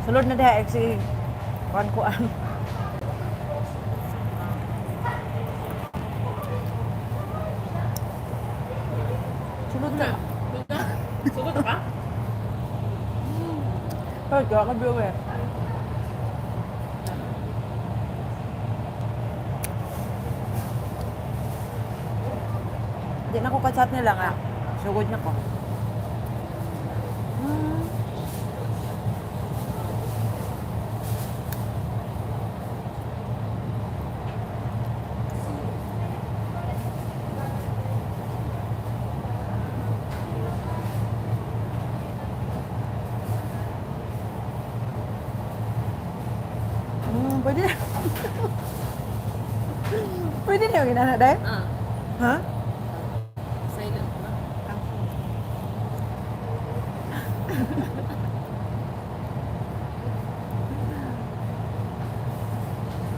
Sulod na diha si kuan kuan. Sulod na. Sugod ka? Ay, kaya ka biyo eh. Di na ko ka-chat nila nga. Sugod na ko. Pwede na. Pwede na yung ginana, Day? Ah, Ha? Silent na.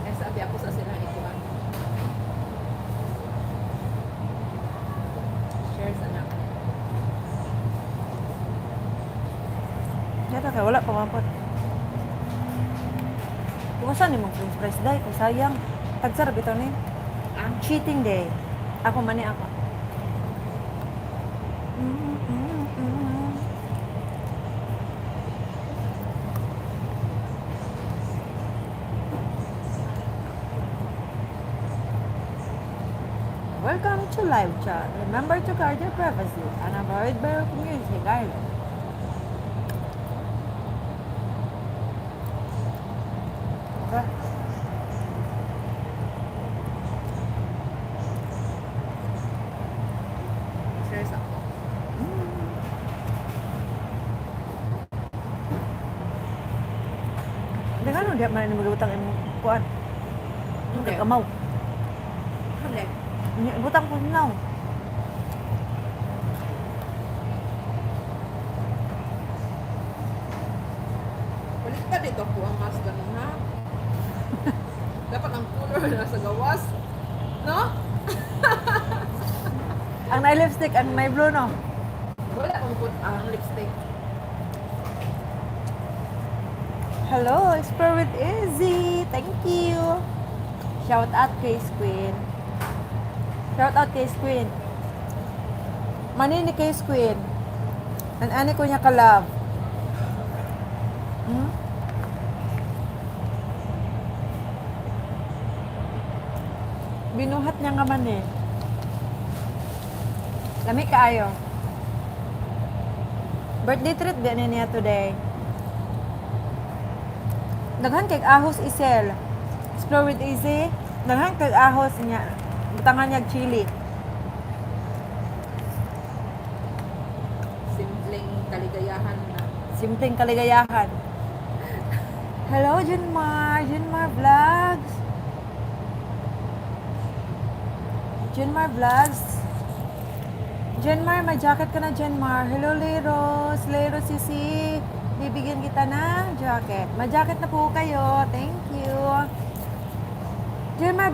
Eh, sabi ako sa sila ikuan. Share sa anak. Yata kay wala pa mapot. Bukasan ni mong french fries, Day. Kay sayang. Tagsarap ito ni. Ah, Cheating day. Ako man ni ako. Mm. Welcome to live chat. Remember to guard your privacy and avoid by your community guidelines. Okay. Share sa ako. Hindi nga nung di man ni magabutang imong kuan. Okay. Kamaw. Hindi. Butang ko now. Balik ka dito po ang mask ganun, ha? Dapat ang color na sa gawas. No? Ang na lipstick, ang na blue no. Wala akong put ang lipstick. Hello, Explore with Izzy. Thank you. Shout out kay Queen. Shout out kay Queen. Mani ni kay Queen. Nan-ani ko niya ka-love. Binuhat niya nga man eh. Lami kaayo. Birthday treat ba niya today? Daghan kay ahos isel. Explore with Easy. Daghan kay ahos niya. Butangan niya og chili. Simpleng kaligayahan na. Simpleng kaligayahan. Hello, Junmar. Junmar Vlogs. Junmar Vlogs. Junmar, may jacket ka na, Junmar. Hello, Leros. Leros, sisi. Bibigyan kita ng jacket. May jacket na po kayo. Thank you. Junmar,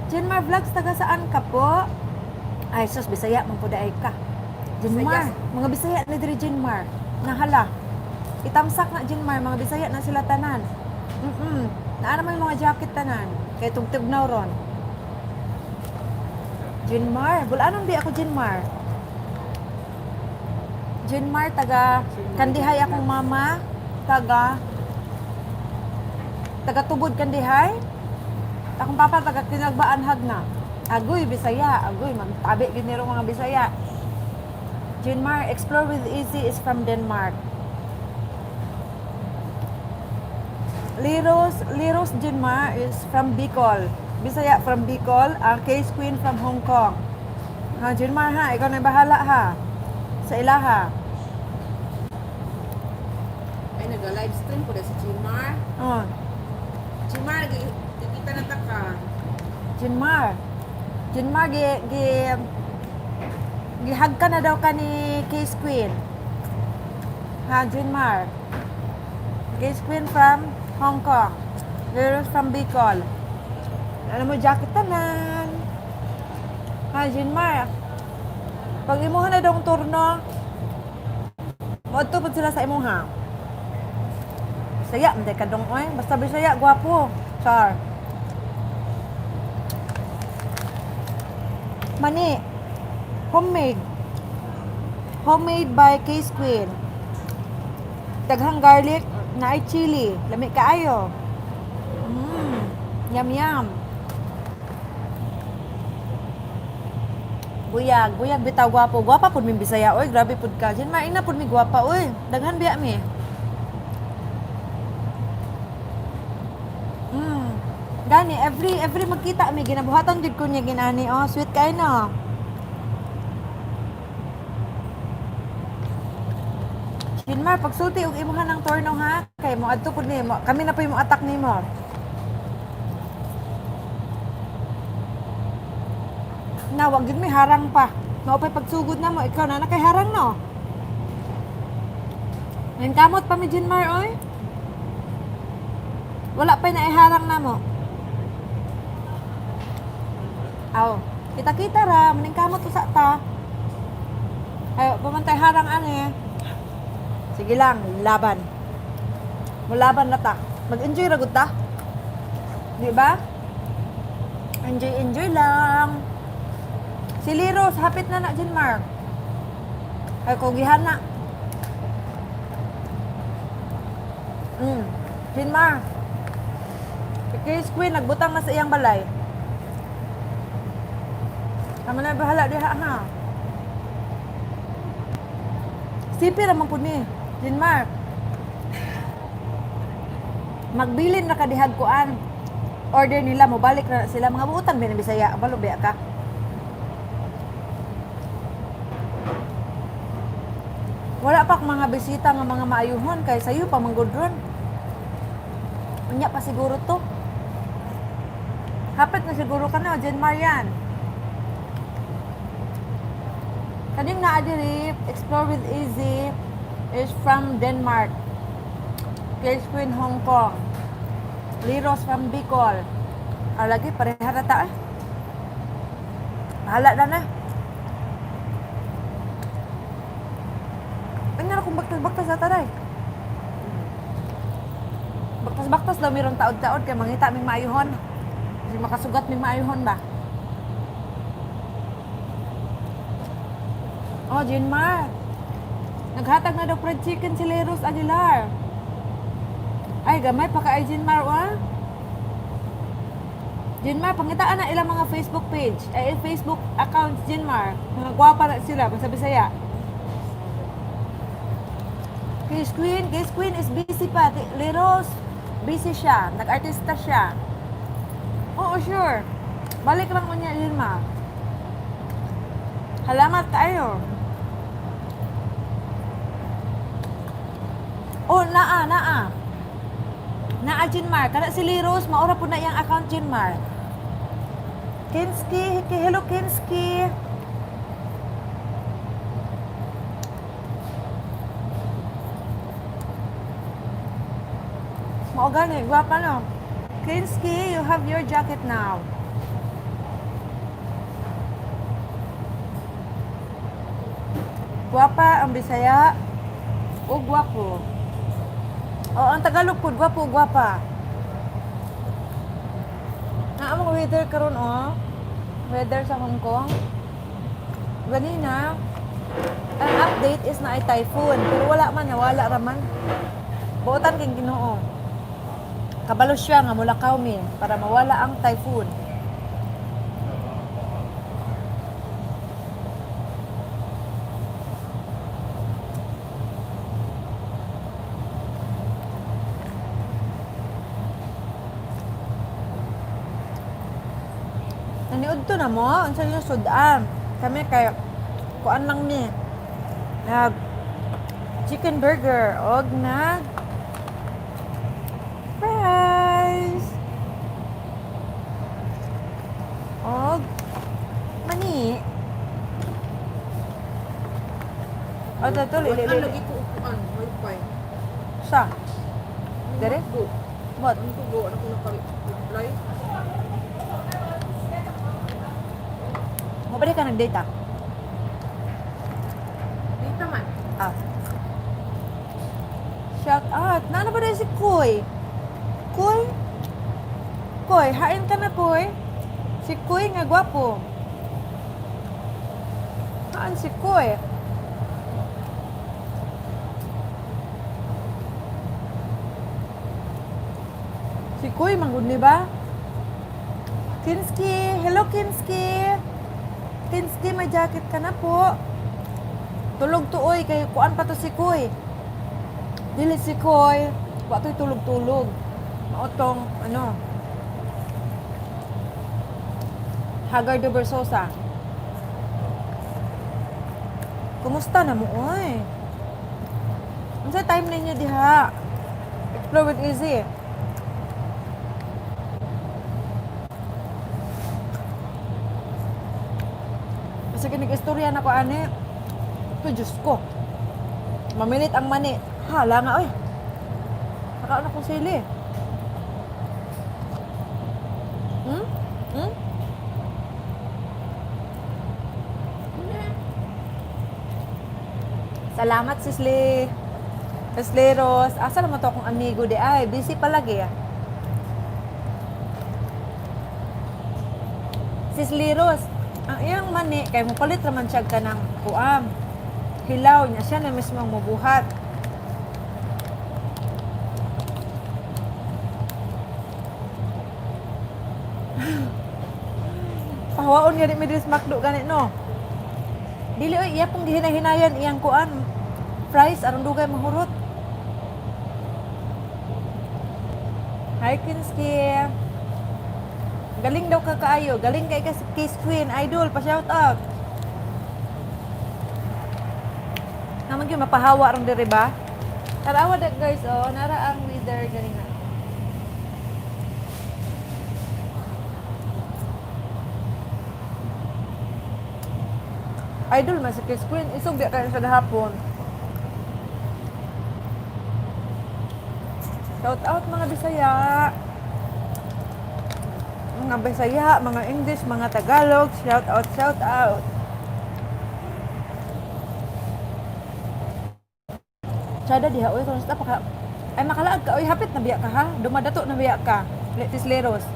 Junmar Vlogs, taga saan ka po? Ay, sus, Bisaya, man po daay ka. Junmar, mga Bisaya na diri Junmar. Nahala. Itamsak na Junmar, mga Bisaya na sila tanan. Naa naman yung mga jacket tanan. Kay tugtog na ron. Junmar, bulanon di ako Junmar. Junmar, taga Kandihay akong mama, taga taga Tubod Kandihay. Akong papa taga Kinagbaan Hagna. Agoy Bisaya, agoy magtabi gid niro mga Bisaya. Junmar, Explore with Easy is from Denmark. Liros, Liros Junmar is from Bicol. Bisaya from Bicol. Ang Case Queen from Hong Kong. Ha, Junmar ha, ikaw na bahala ha. Sa ilaha. Ay, nag-live stream po si Jimar. Oh, Jimar, kikita na ta ka. Junmar. Junmar, gi, gi, gihag ka na daw ka ni Case Queen. Ha, Junmar. Case Queen from Hong Kong. Liros from Bicol. Alam mo, jacket tanan. Ha, Junmar. Pag imuha na daw ang turno, moadto pud sila sa imuha. Bisaya, man ka dong oy. Basta Bisaya, gwapo. Char. Mani. Homemade. Homemade by Case Queen. Daghang garlic, naay chili. Lami kaayo. Yum yum. Buyag, buyag bitaw gwapo. Gwapa pud mi Bisaya oy, grabe pud ka. Jen maina pud mi gwapa oy. Daghan biya mi. Gani every magkita mi ginabuhatan jud ko niya ginani oh, sweet kay no. Jinmar, pagsulti og imuha ng torno ha, kay mo adto pud nimo. Kami na po mo attack nimo. Na wag gid mi harang pa. Mao pa'y pagsugod na mo, ikaw na nakay harang no. Ngayon kamot pa mi Jinmar oy. Wala pa'y naiharang na mo. Aw, kita-kita ra, maning kamot usa ta. Ayo, pamantay harang ani. Sige lang, laban. Mulaban na ta. Mag-enjoy ra gud ta. Di ba? Enjoy, enjoy lang. Si Liros, hapit na na Jinmar. Ay, kugihan na. Jinmar. Si Chris Queen, nagbutang na sa iyang balay. Tama na bahala diha ha. Sipi ra man pud ni, Jinmar. Magbilin ra ka dihag kuan. Order nila mo balik ra sila mga buutan ba Bisaya, balo biya ka. Wala pa akong mga bisita nga mga maayuhon kay sayo pa manggod ron. Unya pa siguro to. Hapit na siguro ka na, Jen Marian. Kaning naa diri, Explore with Easy is from Denmark. Case Queen Hong Kong. Liros from Bicol. Ah, lagi, pareha na ta eh. Bahala na na. Ay, nga kung baktas-baktas na taray. Baktas-baktas daw mayroong taod-taod kay mangita ming maayuhon. Kasi makasugat ming maayuhon ba? Oh, Jinmar. Naghatag na daw fried chicken si Leros Aguilar. Ay, gamay pa ka ay Jinmar, wa? Jinmar, pangitaan na ilang mga Facebook page. Ay, Facebook accounts, Jinmar. Mga gwapa na sila, basta Bisaya. Case Queen, Case Queen is busy pa. Leros, busy siya. Nag-artista siya. Oo, sure. Balik lang mo niya, Jinmar. Halamat kayo. Oh, naa, naa. Naa, Jinmar. Kana si Liros, maura po na iyang account, Jinmar. Kinski, hello Kinski. Mao gani, gwapa no. Kinski, you have your jacket now. Gwapa ang Bisaya o gwapo. O ang Tagalog pud gwapo o gwapa. Naa mo weather karon oh. Weather sa Hong Kong. Ganina, ang update is na ay typhoon, pero wala man, nawala ra man. Buotan king Ginoo. Kabalo siya nga mulakaw mi para mawala ang typhoon. Naniud to na mo, unsa yung sudan. Kami kay kuan lang ni. Nag chicken burger og nag fries. Og mani. O, ito, li, li, Wala li. lagi ko upuan, wifi. Sa? Dere? Go. What? Ano ko go? Ano ko naka-reply? Mo ba di ka nag-data? Data man. Ah. Shout out. Nana ba rin si Kuy? Kuy? Kuy, hain ka na, Kuy. Si Kuy nga gwapo. Haan si Kuy? Si Kuy, manggod ni ba? Kinski! Hello, Kinski! Kinski, may jacket ka na po. Tulog tuoy, kay kuan pa to si Kuy. Dili si Koy. Wa to'y tulog-tulog. Maotong, ano, Hagar de Versosa. Kumusta na mo, oy? Unsa time ninyo diha? Explore with Izzy. Kasi kinig-istorya na ko, ane. Ito, Diyos ko. Mamilit ang mani. Hala nga, oy. Nakaon akong sili. Salamat, Sisli. Sisli Rose. Asa naman to akong amigo di ay. Busy palagi ah. Sisli Rose, ang iyang mani, kay mo palit raman siya ka ng kuam. Hilaw niya siya na mismo ang mubuhat. Pahawaon nga di mi diri sa McDo gani no. Dili oy iya pong gihinay-hinayan iyang kuan. Fries aron dugay mahurot. Hi Kinski. Galing daw ka kaayo. Galing kay ka Kiss Queen Idol pa shout out. Naman gyud mapahawa ron diri ba? Tarawa da guys oh, nara ang weather galing na. Idol man si Kiss Queen, isog di kayo sa gahapon. Shout out mga Bisaya. Mga Bisaya, mga English, mga Tagalog, shout out, shout out. Tsada diha oy kung pa ka ay makalaag ka oy hapit na biya ka ha. Dumadato na biya ka. Letisleros.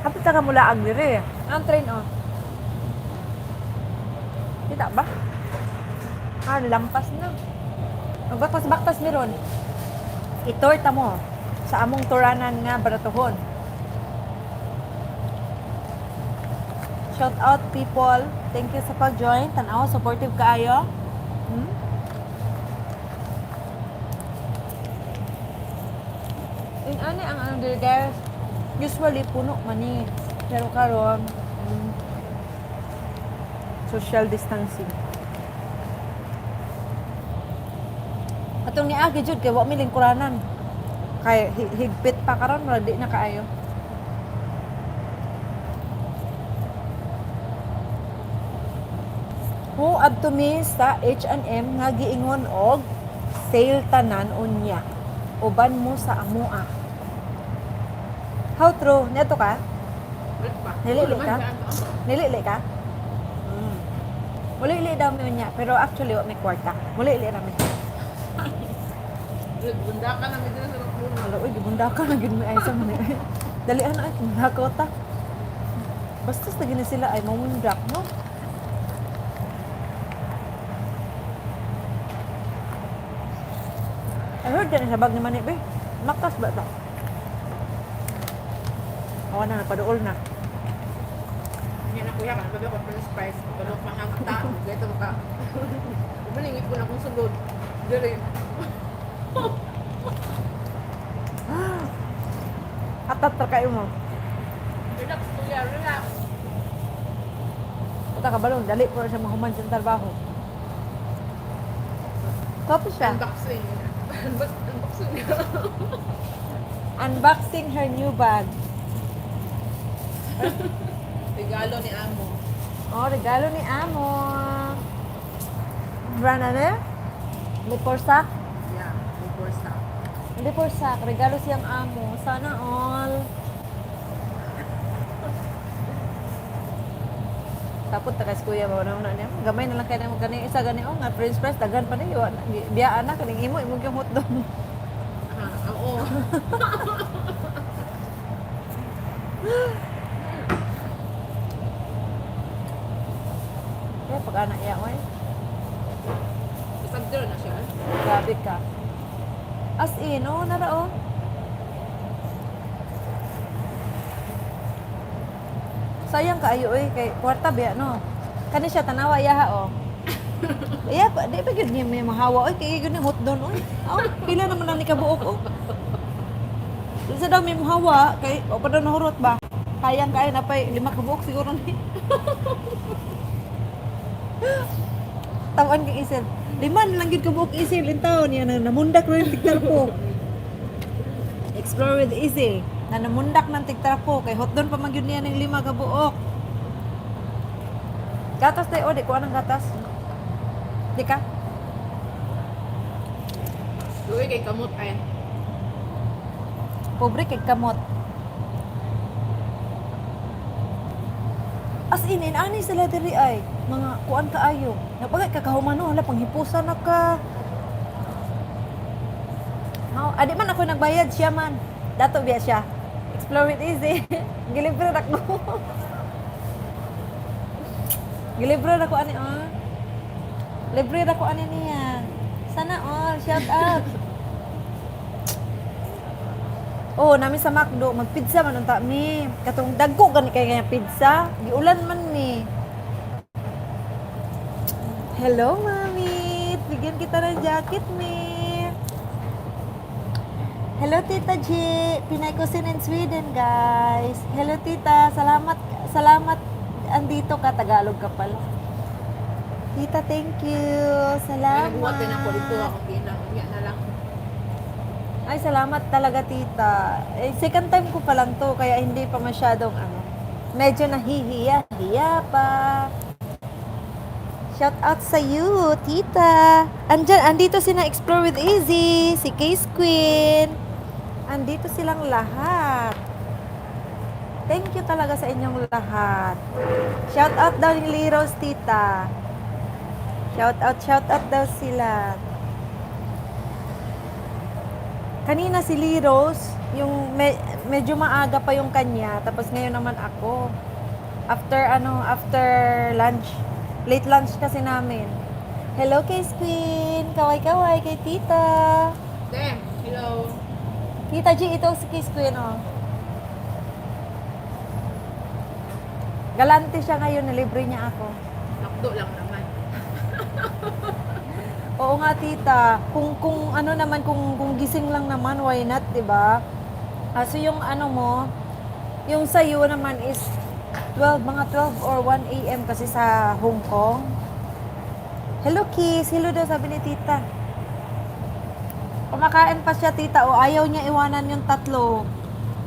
Hapit na ka mulaag dire. Ang train oh. Kita ba? Ah, lampas na. Magbaktas-baktas meron. Itorta mo sa among turanan nga baratuhon. Shout out people. Thank you sa pag-join. Tanaw, supportive kaayo. In ani ang ano diri guys. Usually puno man ni. Pero karon social distancing. Atong niagi jud kay wa mi lingkuranan. Kay higpit pa karon murag di na kaayo. Who adto mi sa H&M nga giingon og sale tanan unya. Uban mo sa amoa. How true? Neto ka? Balik pa. Nilili ka? Ano, ano? Nilili ka? Mulili daw mi unya, pero actually wa may kwarta. Mulili ra mi. Bunda ka na, medyo na sa puno. Ala, uy, gibunda ka na gid mi ay sa man. Dalian ay bunda ko ta. Basta sa gini sila ay mamundak, no? I heard yan sa bag ni Mani, be. Makas ba ta? Awa na, napaduol na. Yan na kuya, kan ko french fries, tulog mahangta, gato ka. Umalingit ko na kung sulod. Dili. Atat ra kayo mo. Relax kuya, relax. Puta ka balon, dali po siya mahuman sa trabaho. Coffee siya. Unboxing. Unboxing. Unboxing her new bag. Regalo ni Amo. Oh, regalo ni Amo. Brand ano? Liporsak? Yeah, before stop. Liporsak. Regalo siyang amo. Sana all. Tapos takas kuya ba na niya. Gamay na lang kay namo kani isa gani oh nga french fries daghan pa ni biyaan na kaning imo imong yung hotdog. Ah, oo. Kaya pag anak iya oy, Isang zero na siya. grabe ka. As in, oh, nara oh. Sayang kaayo oy kay kwarta biya no. Kani siya tanawa iya ha oh. Iya pa di pa gyud niya may mahawa oy kay gyud ni hotdog oy. Oh, pila naman lang ni kabuok oh. Sa daw may mahawa kay o pa daw nahurot ba. Kayang kaya na pay lima kabuok siguro ni. Tawan kay Isel. Lima na lang gyud kabuok Isel in taon niya na namundak ro yung tigtarpo. Explore with Isel. Na namundak ng tigtarpo kay hotdog pa man gyud niya ng lima kabuok. Gatas tayo, oh, di ko anong gatas. Di ka? Luwi kay kamot ay. Pobre kay kamot. As in, inani sila diri ay mga kuan kaayo. Napagay ka kahumano, hala panghipusa na ka. No, adi man ako nagbayad siya man. Dato biya siya. Explore it easy. Gilibre ra ko. Gilibre ra ko ani ah. Libre ra ko ani niya. Sana all, shout out. Oo, namin sa McDo, magpizza man unta mi. Katong dagko gani kay nga pizza, giulan man mi. Hello, mami. Bigyan kita ng jacket, mi. Hello, Tita G. Pinay Cuisine in Sweden, guys. Hello, Tita. Salamat, salamat. Andito ka, Tagalog ka pala. Tita, thank you. Ay, Salamat. nagbuhat din ako dito akong ginang. Unya na lang. Ay, salamat talaga, tita. Eh, second time ko pa lang to, kaya hindi pa masyadong ano. Medyo nahihiya. Hiya pa. Shout out sa you, tita. Andyan, andito sina Explore with Easy, si Case Queen. Andito silang lahat. Thank you talaga sa inyong lahat. Shout out daw ni Liros, tita. Shout out daw sila. Kanina si Lee Rose, yung medyo maaga pa yung kanya, tapos ngayon naman ako. After ano, after lunch. Late lunch kasi namin. Hello kay Queen, kaway-kaway kay Tita. Damn, hello. Tita G, ito si Kiss Queen, oh. Galante siya ngayon, nilibre niya ako. Nakdo lang naman. Oo nga, tita. Kung ano naman, kung gising lang naman, why not, 'di ba? Ah, so yung ano mo, yung sa'yo naman is 12, mga 12 or 1 a.m. kasi sa Hong Kong. Hello, Kiss. Hello daw, sabi ni tita. Kumakain pa siya, tita. O, ayaw niya iwanan yung tatlo.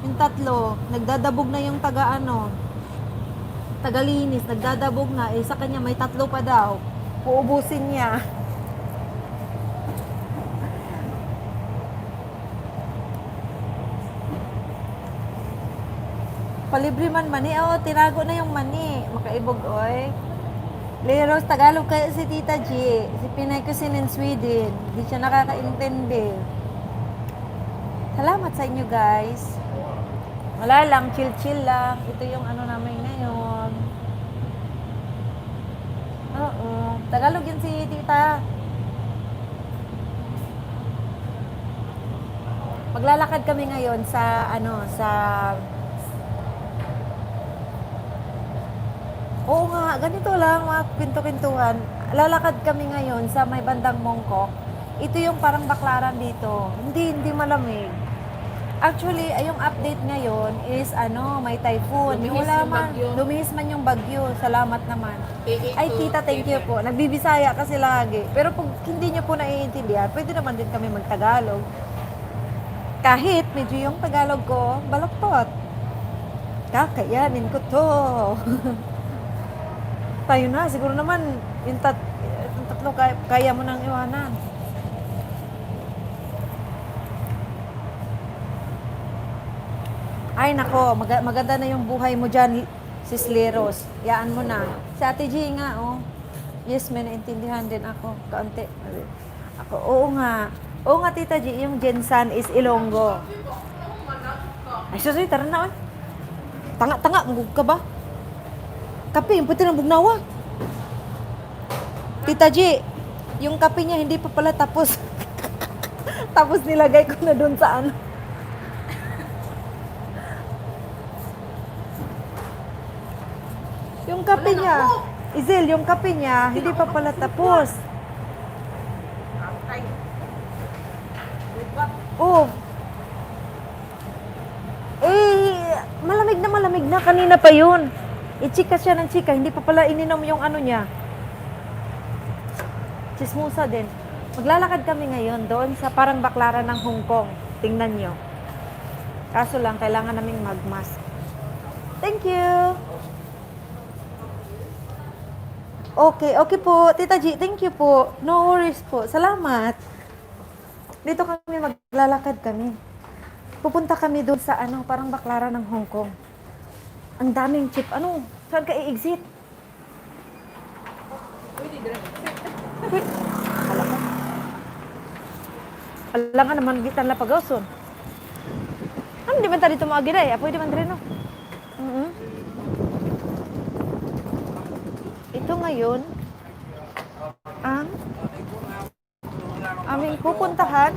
Yung tatlo, nagdadabog na yung taga ano, tagalinis, nagdadabog na. Eh, sa kanya may tatlo pa daw. Uubusin niya. Palibre man mani. Oo, tinago na yung mani. Makaibog, oy. Leros, Tagalog kayo si Tita G. Si Pinay Cuisine in Sweden. Hindi siya nakakaintindi. Salamat sa inyo, guys. Wala lang, chill-chill lang. Ito yung ano namin ngayon. Oo. Tagalog yun si Tita. Maglalakad kami ngayon sa ano, sa Oo nga, ganito lang, mga kwento-kwentuhan. Lalakad kami ngayon sa may bandang Mongkok. Ito yung parang baklaran dito. Hindi, hindi malamig. Actually, ay yung update ngayon is ano, may typhoon. Lumihis Wala yung man. bagyo. Lumihis man yung bagyo. Salamat naman. PA Ay, to tita, thank you K10. po. Nagbibisaya kasi lagi. Pero pag hindi niyo po naiintindihan, pwede naman din kami magtagalog. Kahit medyo yung Tagalog ko, balaktot. Kakayanin ko to. Tayo na, siguro naman, yung tatlo, kaya, kaya mo nang iwanan. Ay, nako, maganda na yung buhay mo dyan. Sis Leros, yaan mo na. Si Ate G nga, oh. Yes, may naintindihan din ako. Kaunti. Ako, oo nga. Oo nga, Tita G, yung Jensan is Ilonggo. Ay, susuy, tara na, oy. Tanga-tanga, mugug ka ba? Kape, yung puti ng bugnawa. Tita G, yung kape niya hindi pa pala tapos. Tapos nilagay ko na doon sa ano. Yung kape niya, Izel, yung kape niya, hindi pa pala tapos. Ay. Lubat. Oh. Eh, malamig na malamig na. Kanina pa yun. I-chika siya ng chika. Hindi pa pala ininom yung ano niya. Chismosa din. Maglalakad kami ngayon doon sa parang baklaran ng Hong Kong. Tingnan nyo. Kaso lang, kailangan naming mag-mask. Thank you! Okay, okay po. Tita G, thank you po. No worries po. Salamat. Dito kami maglalakad kami. Pupunta kami doon sa ano, parang baklaran ng Hong Kong. Ang daming chip. Ano? Saan ka i-exit? Pwede dire. Wait. Akala ko. Alam nga naman, gitan la pagawson. Ano di man ta dito maagi day? Apoy di man diri no. Mm. Ito ngayon ang aming pupuntahan.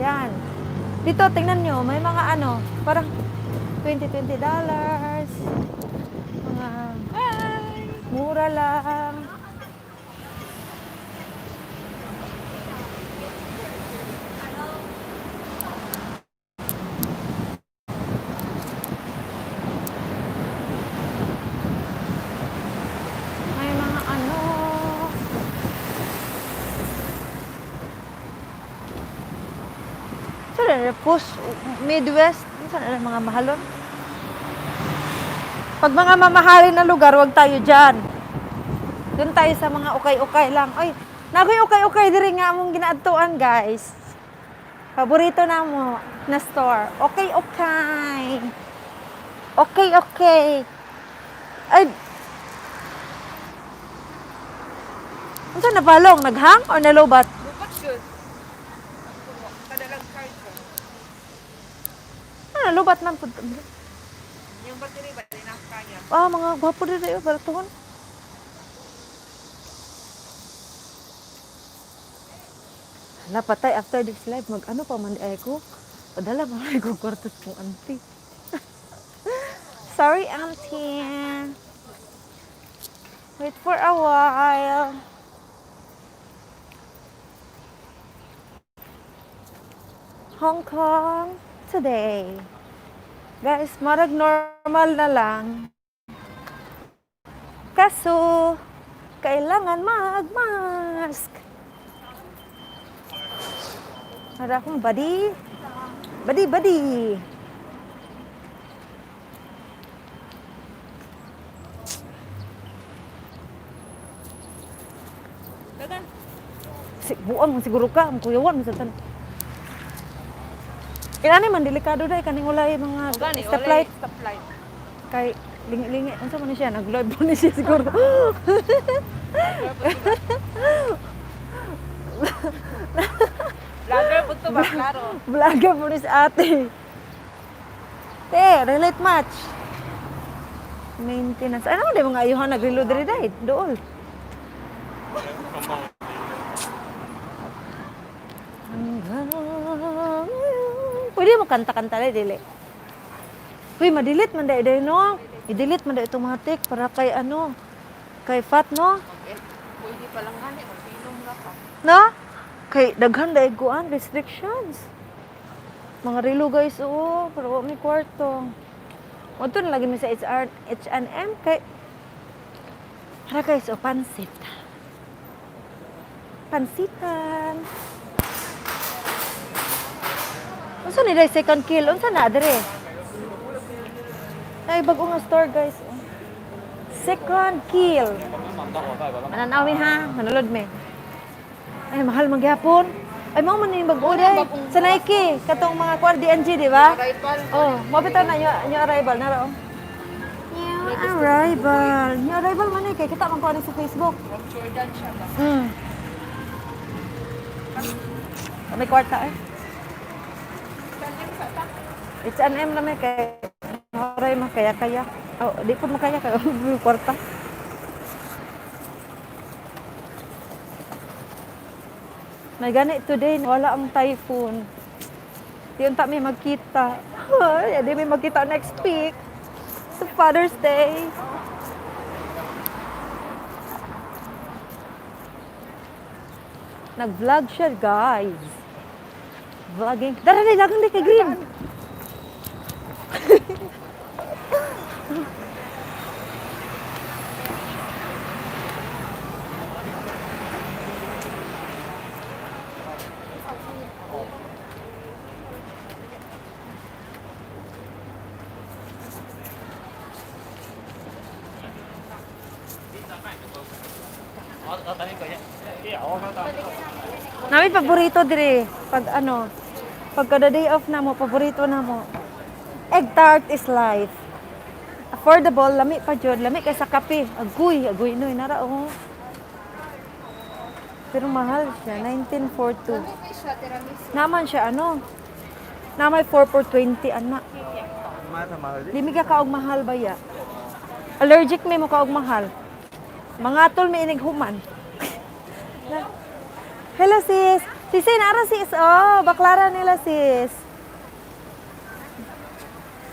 Yan. Dito, tingnan nyo, may mga ano, parang 20 $20. Mga mura lang. May mga ano. Saan na Post, Midwest, saan na mga mahalon? Pag mga mamahalin na lugar, wag tayo dyan. Doon tayo sa mga ukay-ukay lang. Ay, nagoy ukay-ukay diri nga among ginaadtuan, guys. Paborito na mo na store. Okay, okay. Okay, okay. Ay, unsa na balong? Naghang or nalobat? Lubat good. Kadalag card ko. Ano, nalobat man pud. Yung battery ba di na kaya. Ah, mga gwapo diri oh, baratuhon. Hala, patay after this live, mag ano pa man ay ko. Padala pa man ko kwarto sa kong auntie. Sorry, auntie. Wait for a while. Hong Kong today. Guys, marag normal na lang. Kaso, kailangan mag-mask. Para akong buddy. Buddy, buddy. Dagan. Si, buang man siguro ka, ang kuyawan mo sa tan. Inani man delikado dai kaning walay mga Gani, stoplight Stoplight. kay lingi-lingi unsa man ni siya nag-live po ni siya siguro. Vlogger po to ba klaro. Vlogger po ni si ate. Te, relate much. Maintenance. Ano di mga ayuhan nag-reload diri dai? Dool. Pwede mo kanta-kanta dai dili. Uy, ma-delete man dai dai no. I-delete man dai automatic para kay ano, kay fat no. Pwede pa lang gani mag-inom ra ka. Na? Kay daghan dai kuan restrictions. Mga relo guys, oo, pero wa may kwarto. Modto na lagi mi sa HR, H&M kay Tara guys, o pansit. Pansitan. Unsa ni dai second kill? Unsa na dire? Ay bago nga store guys. Oh. Second kill. Mananaw mi ha, manulod mi. Ay, mahal magyapon. Ay, mao man yung bag-o day. Sa Nike, katong mga kuan DNG, di ba? Arrival. Oh, mao bitaw na new arrival na ra oh. New arrival. New arrival man eh kay kita man ko ani sa Facebook. From Jordan siya ba? May kwarta eh. H&M na may kay Horay makaya kaya. Oh, di ko makaya kay may kwarta. May gani today, wala ang typhoon. Di unta may magkita. Ay, di may magkita next week. Sa Father's Day. Nag-vlog siya, guys. Vlogging. Tara na, lagang di kay Green. Nami paborito dire pag ano, pag kada day off na mo, paborito na mo. Egg tart is life. Affordable, lami pa jud, lami kay sa kape. Agoy, agoy noy nara oh. Pero mahal siya, 1942. May siya, tiramisu. Naman siya ano? Namay 4 for 20 ana. Di mi ka kaog mahal ba ya? Allergic may mo kaog mahal. Mga tol may inig human. Hello sis. Sis, nara sis. Oh, baklara nila sis.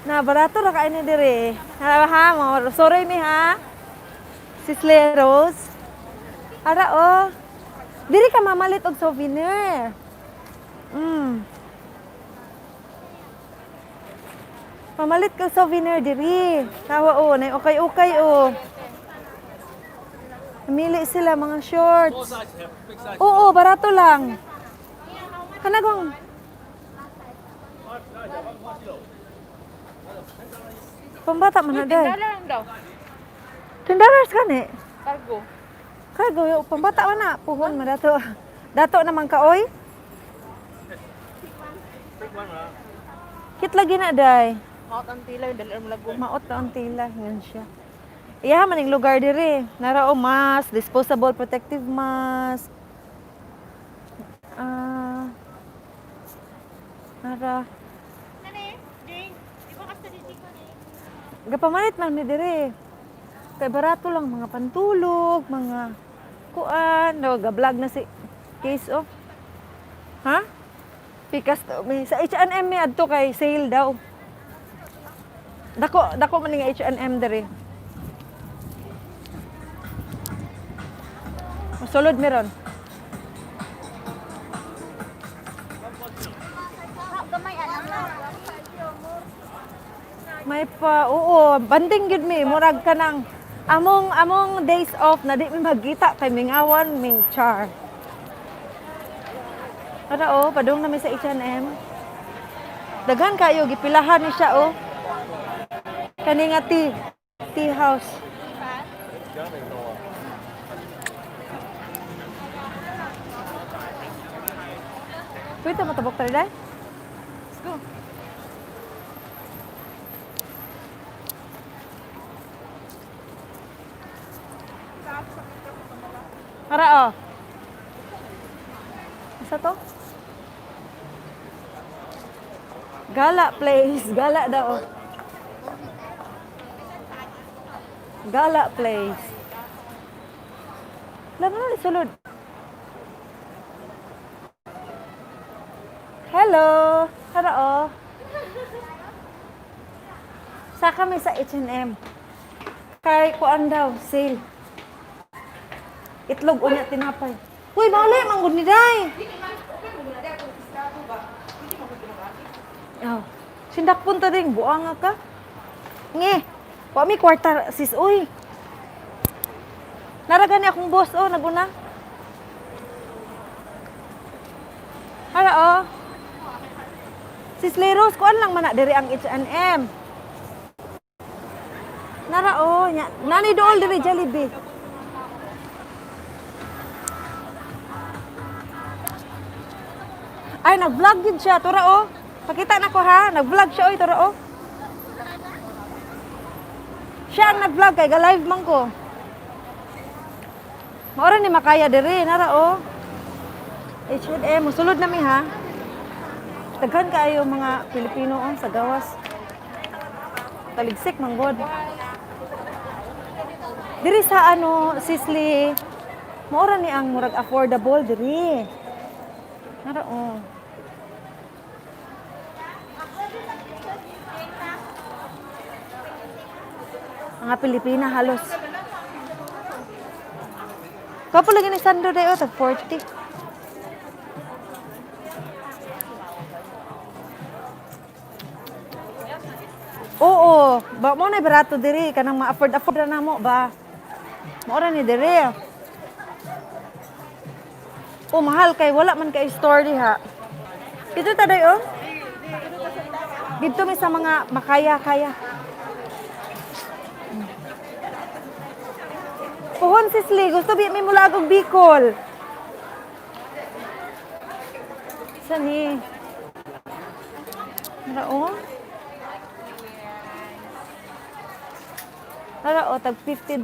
Na barato ra kain ni dire. Ha, ha, mo sorry mi ha. Sis Leros. Ara oh. Diri ka mamalit og souvenir. Pamalit ka souvenir diri. Tawa oh, nay okay-okay oh. Namili sila mga shorts. Oo, barato lang. Kanagong. Pambata man na day. Dollar lang daw. $10 ka ni. Cargo. Cargo, yo, pambata man na. Puhon man dato. Dato naman ka, oy. Kit lagi na, day. Maot ang tila, yung dali mo lago. Maot na ang tila. Yan siya. Iya man yung lugar dire. Narao mask, disposable protective mask. Ah. Nara. Gapamalit man mi dire. Kay barato lang mga pantulog, mga kuan, no, ga-vlog na si case oh. Ha? Pikas to mi sa H&M mi adto kay sale daw. Dako, dako man nga H&M dere. Masulod meron. May pa, oo, banding gyud mi, murag ka ng among among days off na di mi magkita kay mingawan ming char. Ara oh, padung na mi sa H&M. Daghan kayo gipilahan ni siya oh. Kani nga tea, tea house. Pwede matabok tayo dahil? Let's go. Ara oh. Asa to? Gala place. Gala daw. oh. Gala place. Wala na sulod. Hello. Ara oh. Sa kami sa H&M. Kay kuan daw, sale. Itlog unya tinapay. Uy, mali manggod ni Day. Oh. Sindak punta ding buang ka. Nge. Wa mi kwarta sis uy. Nara gani akong boss oh naguna. Ara oh. Sis Leros, kuan lang man na diri ang H&M. Nara oh, nya, nani dool diri Jollibee. Ay, nag-vlog din siya. Tura oh. Pakita na ko ha. Nag-vlog siya oy, tura oh. Siya ang nag-vlog kay ga-live man ko. Maura ni makaya diri, nara oh. H&M, musulod na mi ha. Daghan kaayo mga Pilipino oh, sa gawas. Taligsik man god. Diri sa ano, Sisli, maura ni ang murag affordable diri. Nara oh. Mga Pilipina halos. Kapo lagi ni Sandro day oh, tag 40. Oo, ba mo na barato diri kanang ma-afford afford na namo ba. Mao ra ni diri. Oh, mahal kay wala man kay store diha. Dito ta day oh. Dito mi sa mga makaya-kaya. Puhon sisli, gusto bi mi mula og Bicol. Sani? Mara oh. Tara oh, tag $50.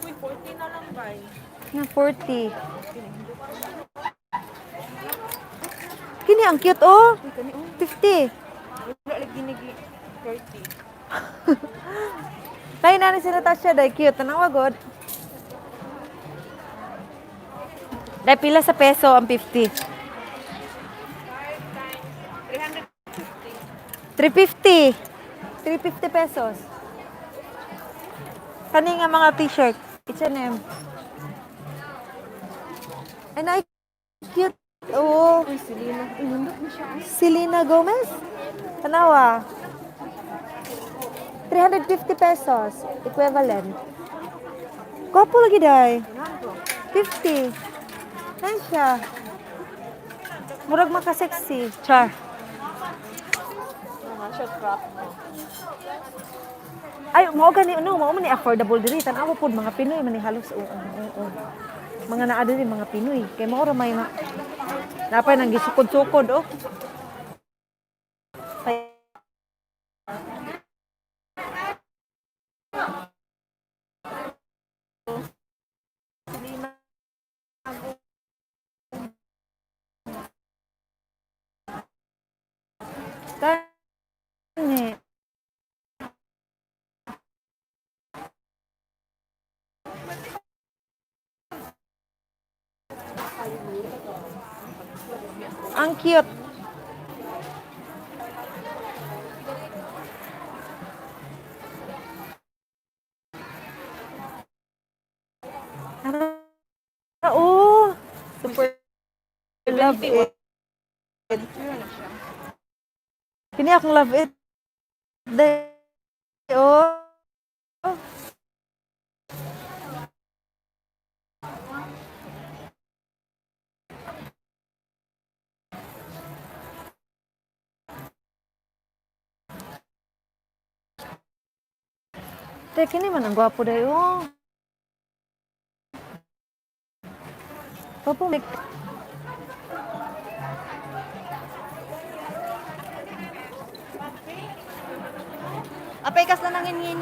Uy, 40 na lang ba? Na 40. Kini ang cute oh. 50. Wala lagi ginigi 30. Tayo na ni si Natasha, day cute. Tanawa god. Day pila sa peso ang 50? 350. 350 pesos. Kani nga mga t-shirt. H&M. Ay, na cute. Oo. Uy, Selena. Uy, nindot na siya. Selena Gomez? Tanawa. 350 pesos. Equivalent. Gwapo lagi day. 50. Nice siya. Murag maka-sexy. Char. Mga short crop mo. Ay, mao gani no, mao man ni affordable diri. Tan-awa pod mga Pinoy man ni halos oo, oo, oo. Mga naa diri mga Pinoy. Kay mao ra may ma Napay nang gisukod-sukod oh. Ay. Kani. Ang cute. Ah, oh, super love it. Kini akong love it. Day, oh. Te, kini man ang gwapo day, oh. Gwapo, may. Apay kas na nangingin.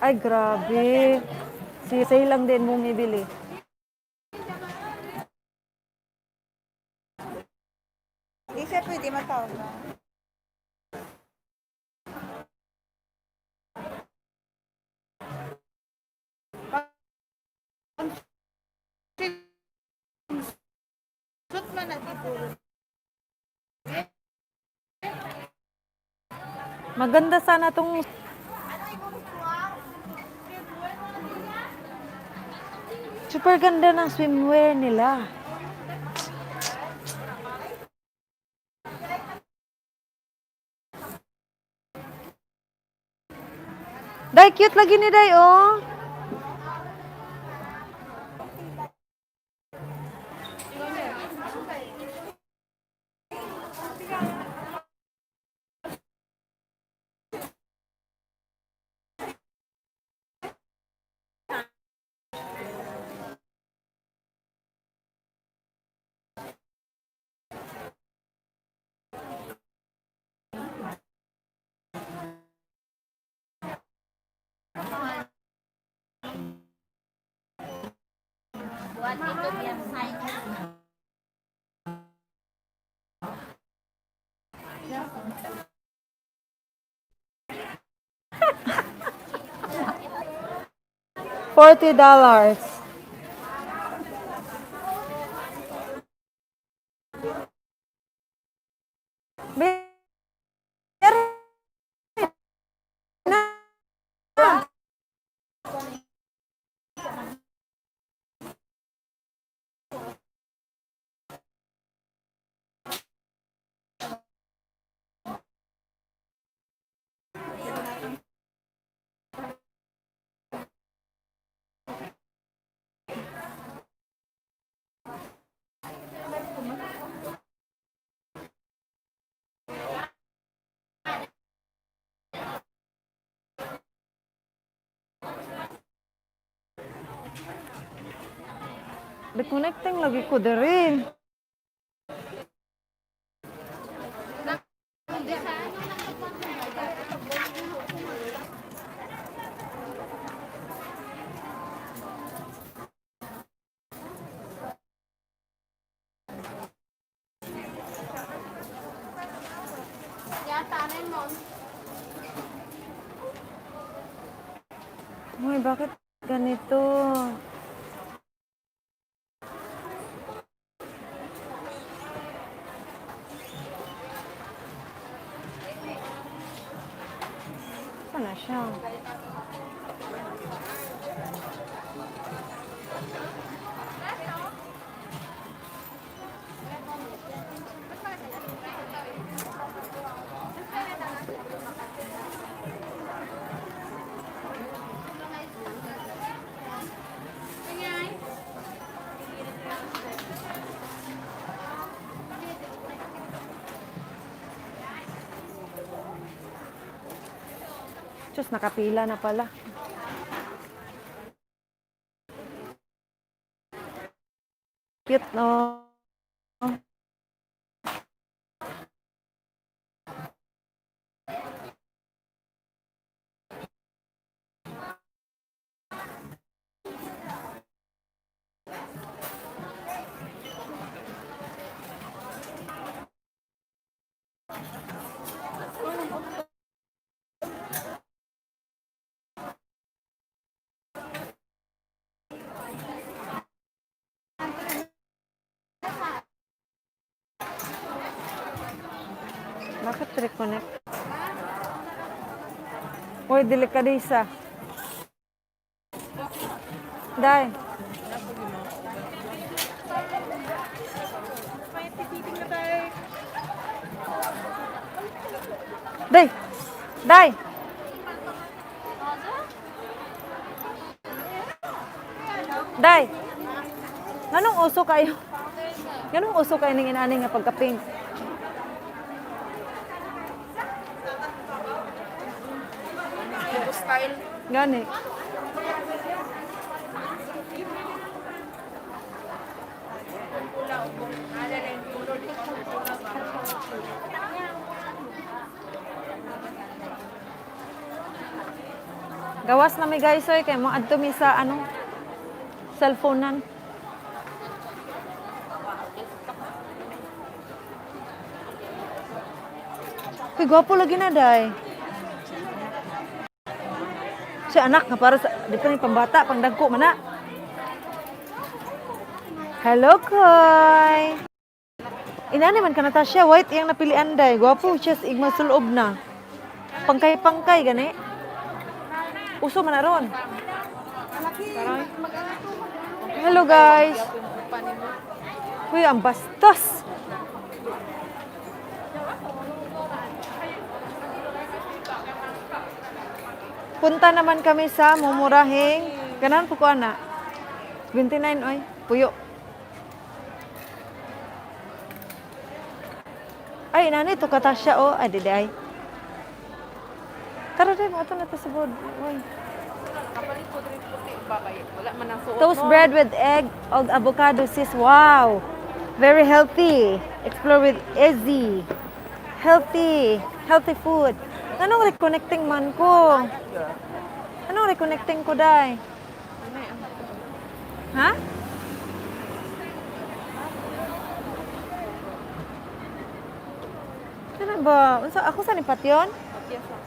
Ay, grabe. Si Say lang din bumibili. Hindi siya pwede matawag na. Shoot man na dito. Maganda sana tong. Super ganda ng swimwear nila. Day, cute lagi ni Day, oh. Want me to be a sign? $40. Meron na. Reconnecting lagi ko diri. Uy, bakit ganito? Saan na siya? Diyos, nakapila na pala. Cute, no? Bakit reconnect? Uy, delikadisa. Day. Day! Day! Day! Nganong uso kayo? Nganong uso kayo ning inani nga pagka-pink? Style. Gani. Gawas na mi, guys, oy, kay mo adto mi sa ano, cellphonean. Uy, gwapo lagi na, day. Si anak nga para sa dito ni pambata, pangdagko man na. Hello, Koy. Inani man ka Natasha, white iyang napilian, day. Gwapo siya sa igma sulob na. Pangkay-pangkay gani. Uso man na ron. Hello, guys. Uy, ang bastos. Punta naman kami sa mumurahing ganan po ko ana. 29 oy, puyo. Ay, nani to katasya oh. Ay, dili ay. Tara dai, mo na ta sa board. Oy. Kapalit ko rin puti ba kay wala man ang suot Toast mo. bread with egg og avocado, sis. Wow. Very healthy. Explore with Izzy. Healthy. Healthy food. Anong reconnecting man ko? Anong reconnecting ko, day? Ha? Ano ba? Unsa ako sa ni Patyon? Patya siya.